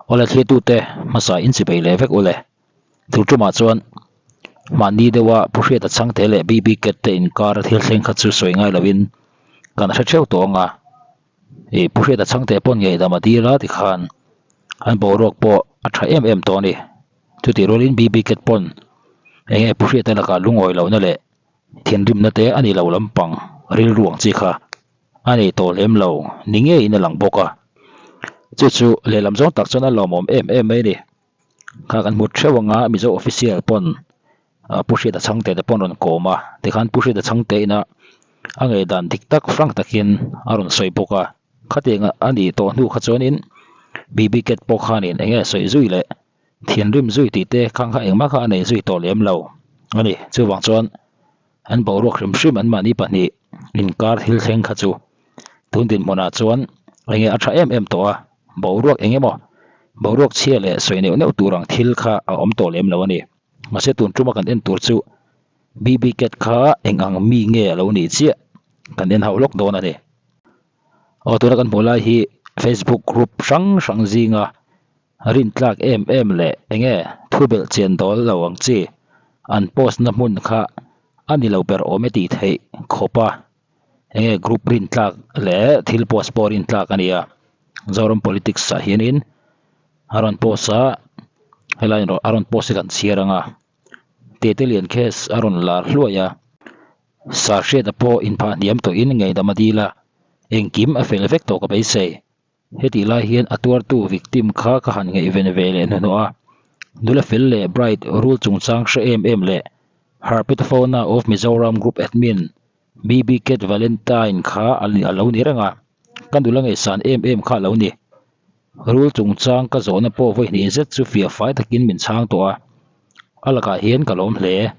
Awle thlirtute hmasa in chipei leh vek ule. Tur tumah chuan mahni deuha Pu Hriata Chhangte leh BB Cat te inkar thil thleng kha chu sawi ngai lovin kan hre theuh tawh ang a. Ih Pu Hriata Chhangte pawh ngeihdam a dil a tikhan an boruak pawh a tha em em tawh a ni. Chutih rualin BB Cat pawn eng nge Pu Hriata lakah lungawi lohna leh thinrimna te a ni lo lampang rilru ang chi kha a nei tawh lem lo ni ngeiin a lang bawk a. Chu chu lehlam zawng tak chuan a lawmawm em em mai a ni. Kha kan hmu theuh anga Mizo official pawn Pu Hriata Chhangte te pawn rawn kawm a, tikhan Pu Hriata Chhangte ina a ngei dan dik tak frank takin a rawn sawi bawk a, khatiang a nih tawh hnu kha chuanin BB Cat pawh khanin eng nge sawi zui leh thinrim zui tih te khang kha engmah kha a nei zui tawh lem lo a ni. Chuvang chuan an boruak hrim hrim anmahni pahnih inkar thil thleng kha chu tun dinhmunah chuan eng nge a tha em em tawh a, boruak eng emaw boruak chhia leh sawi neuh neuh tur ang thil kha a awm tawh lem lo a ni. Mahse tun tuma kan en tur chu BB Cat kha eng ang mi nge a lo nih chiah kan en hauh lawk dawn a ni. Aw tuna kan hmuh lai hi Facebook group hrang hrang zinga rintlak em em leh eng nge thu belh chian dawl lo ang chi an post na hmun kha a ni lo ber awm e tih theih khawp a. Enge group rintlak leh thil post pawh rintlak a ni a, Zoram politics ah hianin a rawn post a, helai a rawn post hi kan chhiar ang a, Tete lian case a rawn lar hluai a, Sahriata pawh inphah hniam tawhin ngeihdam a dil a, engkim a fel vek tawh ka beisei. Hetih lai hian a tuartu victim kha ka han ngaihven ve leh hnuhnawh a, nula fel leh bride rul chungchang hre em em leh Herpetofauna of Mizoram Group Admin BB Cat Valentine kha a lo ni reng a, ka nula ngaihsan em em kha a lo ni. Rul chungchang ka zawhna pawh vawi hnih zet chu fiah fai takin min chhang tawh a, a lakah hian ka lawm hle.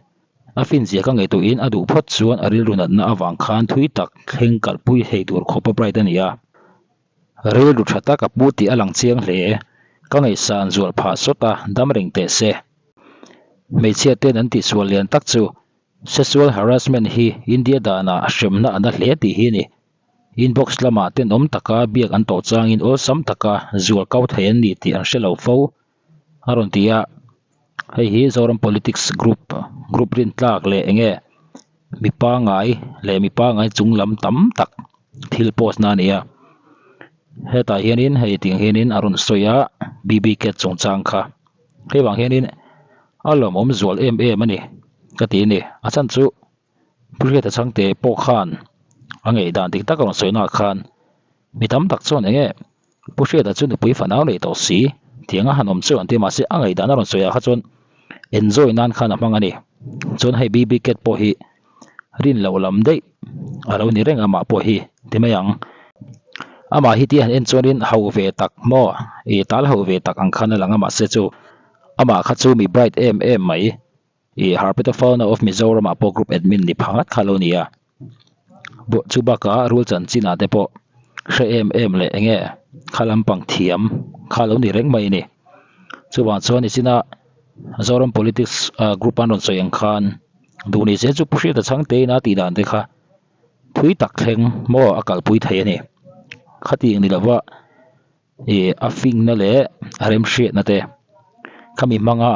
A finzia ka ngaihtuahin a duh phawt chuan a rilru natna avang khan thui tak thleng kalpui thei tur khawpa bright a ni a. Rilru tha tak a pu tih a lang chiang hle. Ka ngaihsan zual phah sawt a, dam reng teh se. Hmeichhia ten an tihsual lian tak chu sexual harassment hi India danah hremna a na hle tih hi a ni. Inbox lamah tenawm taka biak an tawh changin awlsam taka zual kau thei an ni tih an hre lo fo a rawn ti a. Hei hi Zoram Politics Group group rintlak leh eng nge mi pangai leh mi pangai chung lam tam tak thil post na a ni a. Hetah hianin hei tiang hianin a rawn sawi a BB Cat chungchang kha. Hei vang hianin a lawmawm zual em em a ni ka ti a ni. A chhan chu Pu Hriata Chhangte pawh khan a ngaihdan dik tak a rawn sawi naah khan mi tam tak chuan eng nge Pu Hriata chu nupui fanau nei tawh si tiang a han awm chu an ti a mahse a ngaihdan a rawn sawi ah kha chuan enjoy nan khan a hmang a ni. Chuan hei BB Cat pawh hi rin loh lam daih a lo ni reng amah pawh hi ti mai ang. Amah hi tia han en chuanin ho ve tak maw ih tal ho ve tak ang khan a lang a mahse chu amah kha chu mi bright em em mai ih Herpetofauna of Mizoram ah pawh group admin ni pha ngat kha a lo ni a. Chu bakah rul chanchin ah te pawh hre em em leh eng nge kha lampang thiam kha a lo ni reng mai a ni. Chuvang chuan nichina Zoram politics group an rawn sawi ang khan duh ni se chu Pu Hriata Chhangte in a tih dan te kha thui tak thleng maw a kalpui thei a ni. Khatiang ni lova ih a fingna leh a remhriatna te khami hmanga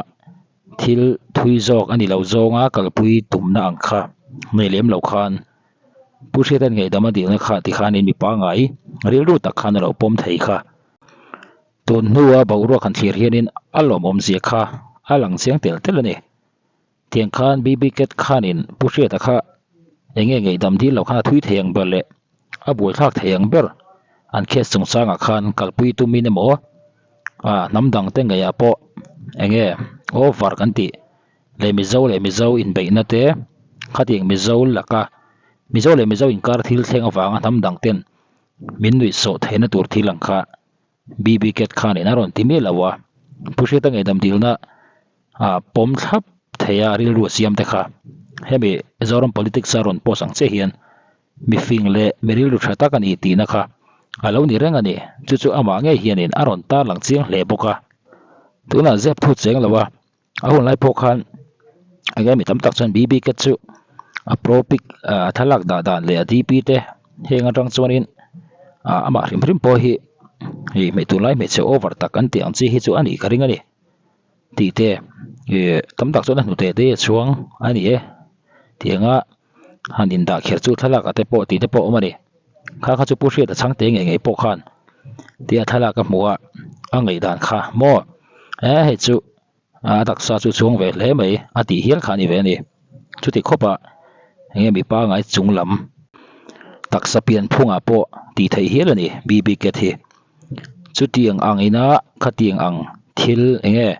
thil thui zawk a ni lo zawnga kalpui tumna ang kha nei lem lo khan Pu Hriata'n ngaihdam a dilna kha tikhanin mi pangngai rilru tak khan a lo pawm thei kha. Tun hnua boruak han thlir hianin a lawmawm zia kha a lang chiang tel tel a ni. Tiang khan BB Cat khanin Pu Hriata kha eng nge ngaihdam dil lo khan a thui thei ang ber leh a buaithlak thei ang ber an case chungchangah khan kalpui tumin emaw ah hnam dang te ngeiah pawh eng nge over kan tih leh Mizo leh Mizo inbeihna te khatiang Mizo laka Mizo leh Mizo inkar thil thleng avanga hnam dang ten min nuih sawh theihna tur thil ang kha BB Cat khanin a rawn ti miah lo a, Pu Hriata ngaihdam dilna ah pawm thlap thei a rilru a siam te kha hemi Zoram politics a rawn post ang chiah hian mi fing leh mi rilru tha tak a ni tihna kha a lo ni reng a ni. Chu chu amah ngei hianin a rawn tarlang chiang hle bawk a. Tunah zep thu cheng lo a, a hun lai pawh khan enge mi tam tak chuan BB Cat chu a pro pic a thlalak dah dan leh a DP te heng atang chuanin ah amah hrim hrim pawh hi. Ih hmei tunlai hmeichhe over tak an tih ang chi hi chu a nih ka ring a ni tih te ih tam tak chuan a hnute te a chhuang a ni e tih anga han indah kher chu thlalak ah te pawh tih te pawh a awm a ni. Kha kha chu Pu Hriata chhangte ngei ngei pawh khan tia thlalak a hmuh a a ngaihdan kha maw e hei chu a taksa chu chhuang ve hle mai a tih hial kha a ni ve a ni. Chuti khawpah eng nge mipa ngai chung lam taksa pian phungah pawh tih theih hial a ni BB cat hi. Chutiang ang ina khatiang ang thil eng nge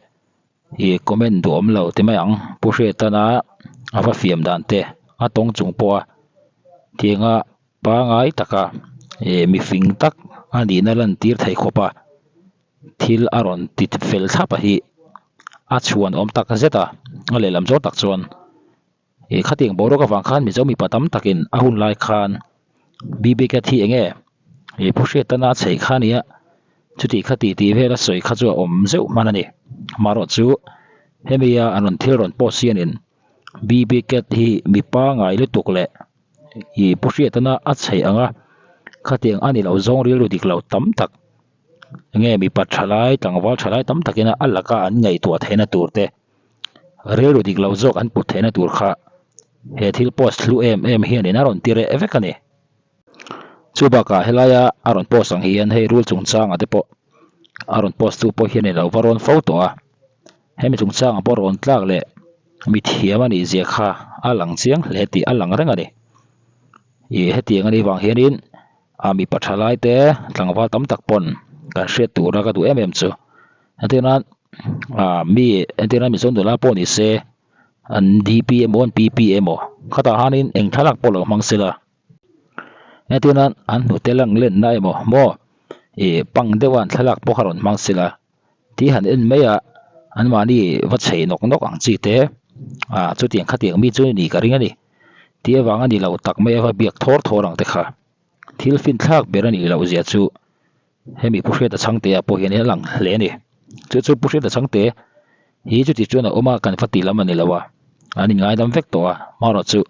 ih comment duhawm lo ti mai ang Pu Hriatana a va fiam dan te a tawng chung pawha tianga pangai taka ih mifing tak a nihna lantir thei khawp a. Thil a rawn ti fel thlap a hi a chhuan awm tak zet a, a lehlam zawng tak chuan ih khatiang boruak avang khan Mizo mipa tam takin a hun lai khan BB Cat hi eng nge ih Pu Hriatana a chheih kha nia chuti khati tih vel a sawi kha chu a awm zeuh hman a ni. Amaherawh chu hemi a an rawn thil rawn post hianin BB Cat hi mipa ngai lutuk leh ih Pu Hriatana a chheih ang a, khatiang a ni lo zawng rilru dik lo tam tak. Enge mipa thalai tlangval thalai tam takin a laka an ngaihtuah theihna tur te rilru dik lo zawk an put theihna tur kha he thil post hlu em em hianin a rawn ti reh vek a ni. Chu bakah helaia a rawn post ang hian hei rul chungchangah te pawh a rawn post tu pawh hianin a lo va rawn fo tawh a, hemi chungchangah pawh rawn tlak leh mithiam a nih zia kha a lang chiang hle tih a lang reng a ni. Ih hetiang a nih vang hianin. A mipa thalai te tlangval tam tak pawn kan hriat tura ka duh em em chu entir nan ah mi entir nan Mizo nula pawh ni se an DP emaw an PP emaw khatah hanin eng thlalak pawh lo hmang sela entir nan an hnute lang lenna emaw maw ih pang deuha an thlalak pawh kha rawn hmang sela tih han en mai a anmahni va chei nawk nawk ang chi te ah chutiang khatiang mi chu ni ka ring a ni tih avang a ni lo tak mai a va biak thawr thawr ang te kha. Thil finthlak ber a nih loh zia chu hemi Pu Hriata Chhangte ah pawh hian a lang hle a ni. Chu chu Pu Hriata Chhangte hi chuti chuan a awm a, kan va ti lam a ni lo a, an inngaidam vek tawh a, marawh chu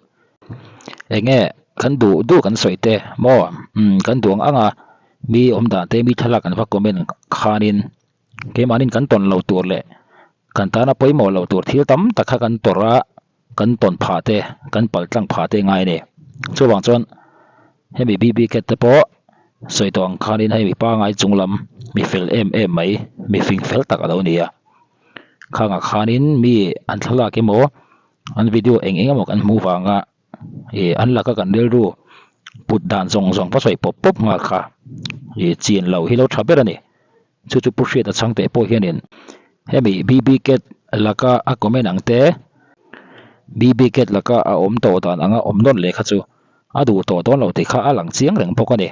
eng nge kan duh duh kan sawi te maw umm kan duh ang ang a, mi awm dan te mi thlalak kan va comment khanin keimahnin kan tawn lo tur leh kan tana pawimawh lo tur thil tam tak kha kan tawrh a. Kan tawn phah te, kan pal tlang phah te ngai a ni. Chuvang chuan hemi BB Cat te pawh sawi tawh ang khanin hei mi pangai chung lam mi fel em em mai, mi fing fel tak a lo ni a. Khangah khanin mi an thlalak emaw, an video eng eng emaw kan hmuh vanga ih an laka kan rilru put dan zawng zawng va sawi pawp pawp nghal kha ih chin loh hi lo tha ber a ni. Chu chu Pu Hriata Chhangte pawh hianin hemi BB Cat laka a comment ang te, BB Cat laka a awm tawh dan anga awm nawn leh kha chu a duh tawh dawn lo tih kha a lang chiang reng bawk a ni.